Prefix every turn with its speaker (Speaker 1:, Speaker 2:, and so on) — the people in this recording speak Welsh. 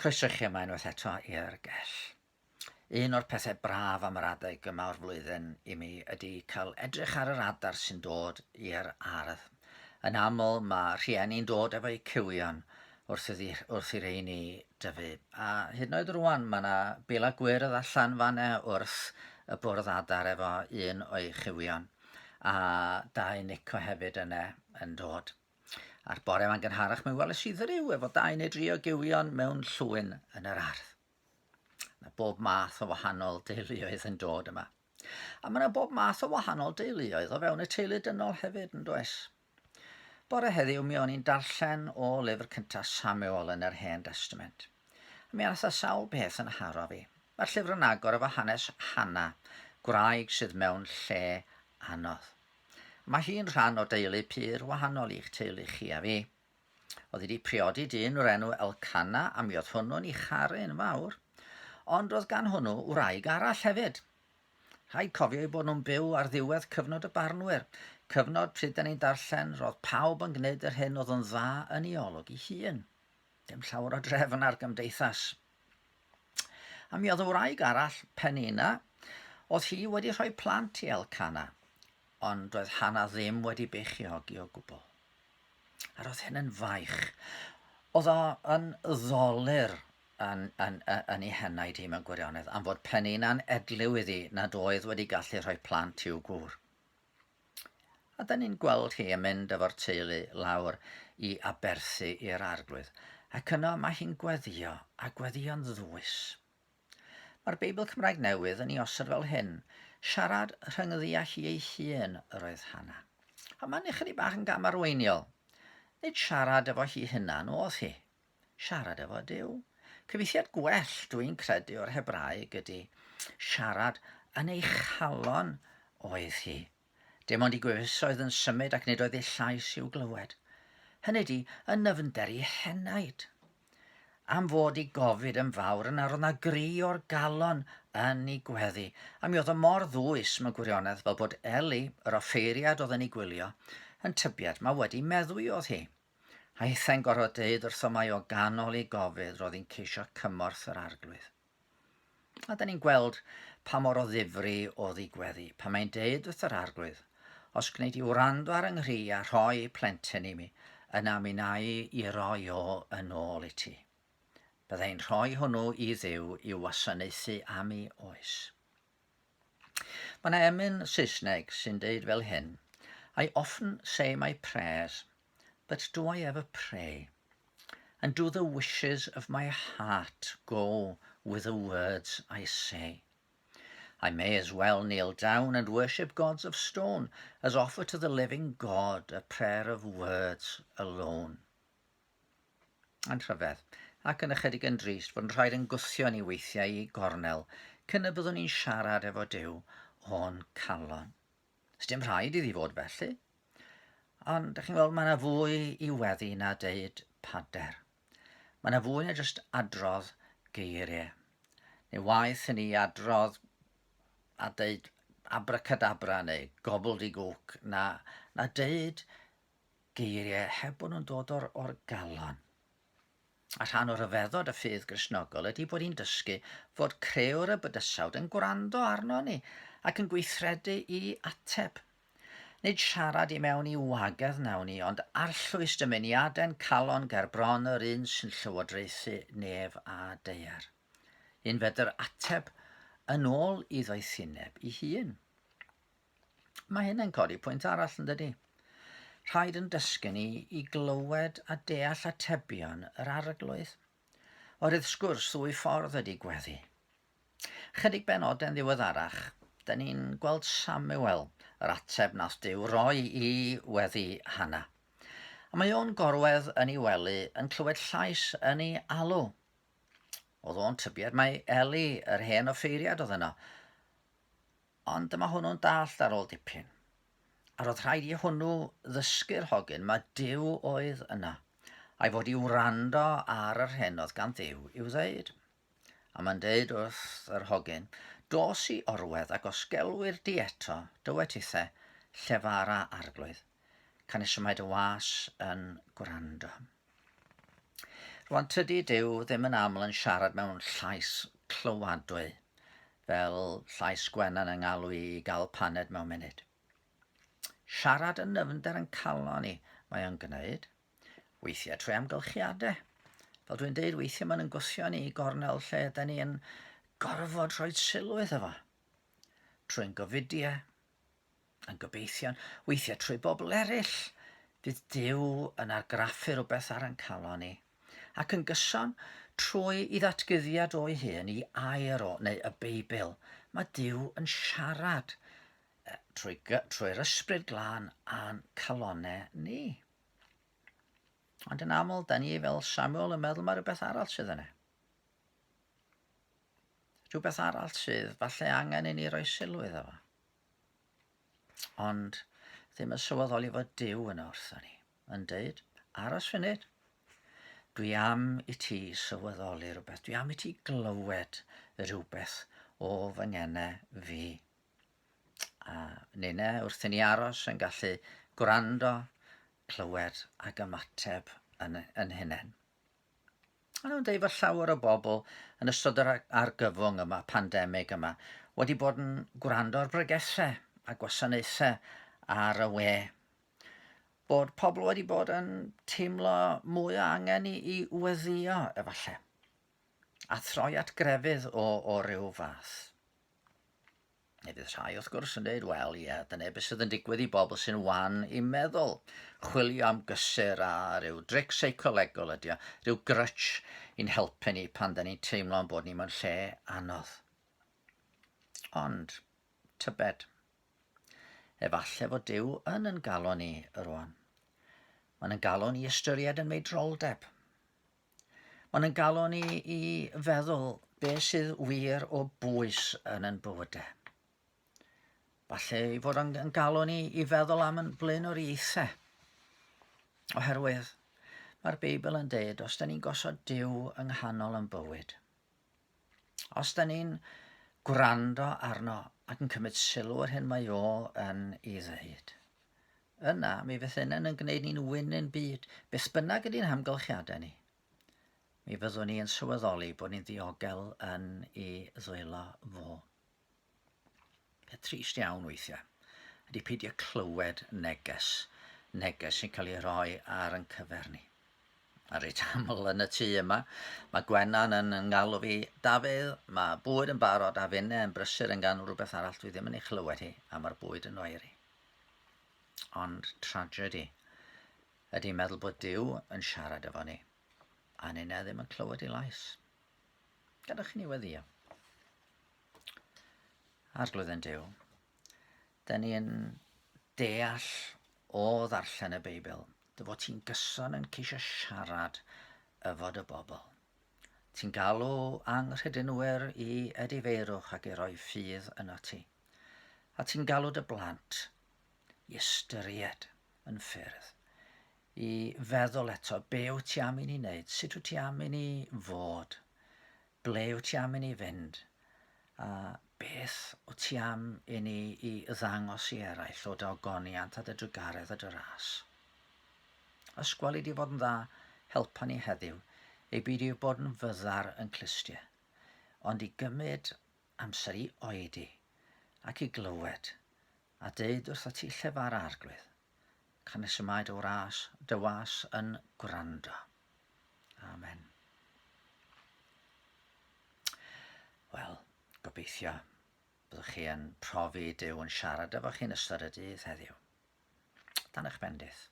Speaker 1: Croeso i chi yma unwaith eto i'r gell. Un o'r pethau braf am yr adeg yma o'r flwyddyn i mi ydy cael edrych ar yr adar sy'n dod i'r ardd. Yn aml mae rhieni'n dod efo'u cywion wrth, iddi, wrth i reini dyfu. A hyd yn oed rwan mae yna bila gwyrdd allan fanne wrth y bwrdd adar efo un o'i chywion. A dau nico hefyd yna yn dod. A'r bore yma'n gynharach mi weles i ddryw efo dau neu dri o gywion mewn llwyn yn yr ardd. Mae bob math o wahanol deuluoedd yn dod yma. A mae yna bob math o wahanol deuluoedd o fewn y teulu dynol hefyd, yn does? Bore heddiw mi o'n i'n darllen o lyfr cyntaf Samuel yn yr Hen Destament. A mi ath sawl beth yn haro fi. Mae'r llyfr yn agor efo hanes Hannah, gwraig sydd mewn lle anodd. Mae hi'n rhan o deulu pur wahanol i'ch teulu chi a fi. Oedd hi wedi priodi dyn o'r enw Elcana a mi oedd hwnnw'n ei charu'n fawr. Ond roedd gan hwnnw wraig arall hefyd. Rhaid cofio eu bod nhw'n byw ar ddiwedd cyfnod y barnwyr, cyfnod pryd da ni'n darllen roedd pawb yn gwneud yr hyn oedd yn dda yn ei olwg ei hun. Dim llawer o drefn ar gymdeithas. A mi oedd y wraig arall, Penina, oedd hi wedi rhoi plant i Elcana, ond doedd Hana ddim wedi beichiogi o gwbl. A roedd hyn yn faich. Oedd o yn ddolur yn, yn, yn, yn ei henaid hi mewn gwirionedd, am fod Penina'n edliw iddi nad oedd wedi gallu rhoi plant i'w gŵr. A da ni'n gweld hi yn mynd efo'r teulu lawr i aberthu i'r Arglwydd, ac yno mae hi'n gweddio, a gweddio'n ddwys. Mae'r Beibl Cymraeg Newydd yn ei osod fel hyn, siarad rhyngddi â hi ei hun yr oedd Hannah. A mae'n ychydig bach yn gamarweiniol. Nid siarad efo hi hunan oedd hi. Siarad efo Duw. Cyfieithiad gwell, dwi'n credu, o'r Hebraeg ydy siarad yn ei chalon oedd hi. Dim ond ei gwefusoedd yn symud ac nid oedd ei llais i'w glywed. Hynny ydy, yn nyfnder ei henaid. Am fod ei gofid yn fawr yna roedd 'na gri o'r galon yn ei gweddi, a mi oedd o mor ddwys mewn gwirionedd fel bod Eli, yr offeiriad oedd yn ei gwylio, yn tybied mae wedi meddwi oedd hi. A hithau'n gorfod deud wrtho mai o ganol ei gofid roedd hi'n ceisio cymorth yr Arglwydd. A da ni'n gweld pa mor o ddifri oedd ei gweddi, pan mae'n deud wrth yr Arglwydd, os gwneud i wrando ar yng nghri a rhoi plentyn i mi, yna mi wna i i roi o yn ôl i ti. Byddai'n rhoi hwnnw i Dduw i'w wasanaethu am ei oes. Mae yna emyn Saesneg sy'n deud fel hyn, I often say my prayers, but do I ever pray? And do the wishes of my heart go with the words I say? I may as well kneel down and worship gods of stone as offer to the living God a prayer of words alone. Yn rhyfedd, ac yn ychydig yn drist, fod yn rhaid yn gwthio ni weithiau i gornel cyn y byddwn ni'n siarad efo Duw o'n calon. Sdim rhaid iddi fod felly. Ond, dych chi'n gweld, mae yna fwy i weddi na deud pader. Mae yna fwy na jyst adrodd geiriau. Neu waeth i ni adrodd a deud abracadabra neu gobbledygook na, na deud geiriau heb bod nhw'n dod o'r, or galon. A rhan o ryfeddod y ffydd Gristnogol ydy bod ni'n dysgu fod crëwr y bydysawd yn gwrando arno ni ac yn gweithredu i ateb. Nid siarad i mewn i wagedd wnawn ni, ond arllwys dymuniadau'n calon ger bron yr un sy'n llywodraethu nef a daear. Un fedr ateb yn ôl i ddoethineb i hun. Mae hyn yn codi pwynt arall, yn dydy? Rhaid yn dysgu ni i glywed a deall atebion yr Arglwydd. Oherwydd sgwrs ddwy ffordd ydy gweddi. Chydig benodau'n ddiweddarach, da ni'n gweld Samuel, yr ateb nath Duw roi i weddi Hannah. A mae o'n gorwedd yn ei wely yn clywed llais yn ei alw. Oedd o'n tybied mai Eli, yr hen offeiriad, oedd yno. Ond dyma hwnnw'n dallt ar ôl dipyn. A roedd rhaid i hwnnw ddysgu'r hogyn mae Duw oedd yna, a'i fod i wrando ar yr hyn oedd gan Dduw i'w ddeud. A mae'n deud wrth yr hogyn, Dos i orwedd ac os gelwir di eto, dywed tithe, llefara arglwydd. Canys y mae dy was yn gwrando. Rwan, tydi Duw ddim yn aml yn siarad mewn llais clywadwy, fel llais Gwenan yn ngalw i i gael paned mewn munud. Siarad yn nyfnder yn calon i, mae o'n gwneud. Weithiau trwy amgylchiadau. Fel dwi'n deud, weithiau mae'n yn gwthio ni i gornel lle da ni yn gorfod rhoi sylw iddo fo. Trwy'n gofidiau, yn gobeithion, weithiau trwy bobl eraill, fydd Duw yn argraffu rhywbeth ar ein calon ni, ac yn gyson trwy i ddatguddiad o'i hun, i air o, neu y Beibl, mae Duw yn siarad trwy, trwy'r ysbryd glân a'n calonau ni. Ond yn aml, da ni fel Samuel yn meddwl mae rhywbeth arall sydd yna. Rhywbeth arall sydd falle angen i ni roi sylw iddo fo. Ond ddim yn sylweddoli fod Duw yno wrtho ni, yn deud, aros funud, dwi am i ti sylweddoli rhywbeth, dwi am i ti glywed rhywbeth o fy ngenau fi. A ninne wrth i ni aros yn gallu gwrando, clywed ac ymateb yn, yn hunain. Maen nhw'n deud fod llawer o bobl yn ystod yr argyfwng yma, pandemig yma, wedi bod yn gwrando ar bregethau a gwasanaethau ar y we. Bod pobl wedi bod yn teimlo mwy o angen i, i weddio, efallai, a throi at grefydd o, o ryw fath. Neu fydd rhai wrth gwrs yn dweud, wel ie, dyna beth sydd yn digwydd i bobl sy'n wan i meddwl. Chwilio am gysur a rhyw dric seicolegol ydy o, rhyw grutch i'n helpu ni pan da ni'n teimlo'n bod ni mewn lle anodd. Ond, tybed, efallai fod Duw yn yn galw ni rwan. Mae'n yn galw ni ystyried yn meidroldeb. Mae'n yn galw ni i feddwl beth sydd wir o bwys yn yn bywydau. Falle ei fod yn, yn galw ni i feddwl am yn blaenoriaethau. Oherwydd mae'r Beibl yn deud os da ni'n gosod Duw yng nghanol yn bywyd, os da ni'n gwrando arno ac yn cymryd sylw o'r hyn mae o yn ei ddeud, Yna, mi fydd hynny'n yn gwneud ni'n wyn byd, beth bynnag ydy'n hamgylchiadau ni. Mi fyddwn ni yn sylweddoli bod ni'n ddiogel yn ei ddwylo fo. Peth trist iawn weithiau ydy peidio clywed neges, neges sy'n cael ei rhoi ar yn cyfer ni. A reit aml yn y tŷ yma, mae Gwenan yn ngalw fi, Dafydd, mae bwyd yn barod a finne yn brysur yn ganw rhywbeth arall dwi ddim yn ei chlywed hi, a mae'r bwyd yn oeri. Ond tragedy ydy meddwl bod Duw yn siarad efo ni, a ninne ddim yn clywed ei lais. Gadewch i ni weddio. Arglwydd yn Duw, da ni yn deall o ddarllen y Beibl, dy fod ti'n gyson yn ceisio siarad efo dy bobl. Ti'n galw anghredinwyr i edifeirwch ac i roi ffydd yno ti. A ti'n galw dy blant i ystyried yn ffyrdd, i feddwl eto be wyt ti am i ni wneud, sut wyt ti am i ni fod, ble wyt ti am i ni fynd, a beth wyt ti am i ni i ddangos i eraill o dy ogoniant a dy drugaredd a dy ras. Os gweli di fod yn dda, helpa ni heddiw, ei byd i bod yn fyddar yn clustiau, ond i gymryd amser i oedi ac i glywed, a deud wrtho ti llefara Arglwydd, canys y mae dy wras, dy was yn gwrando. Amen. Wel, gobeithio byddwch chi yn profi Duw yn siarad efo chi'n ystod y dydd heddiw. Dan eich bendith.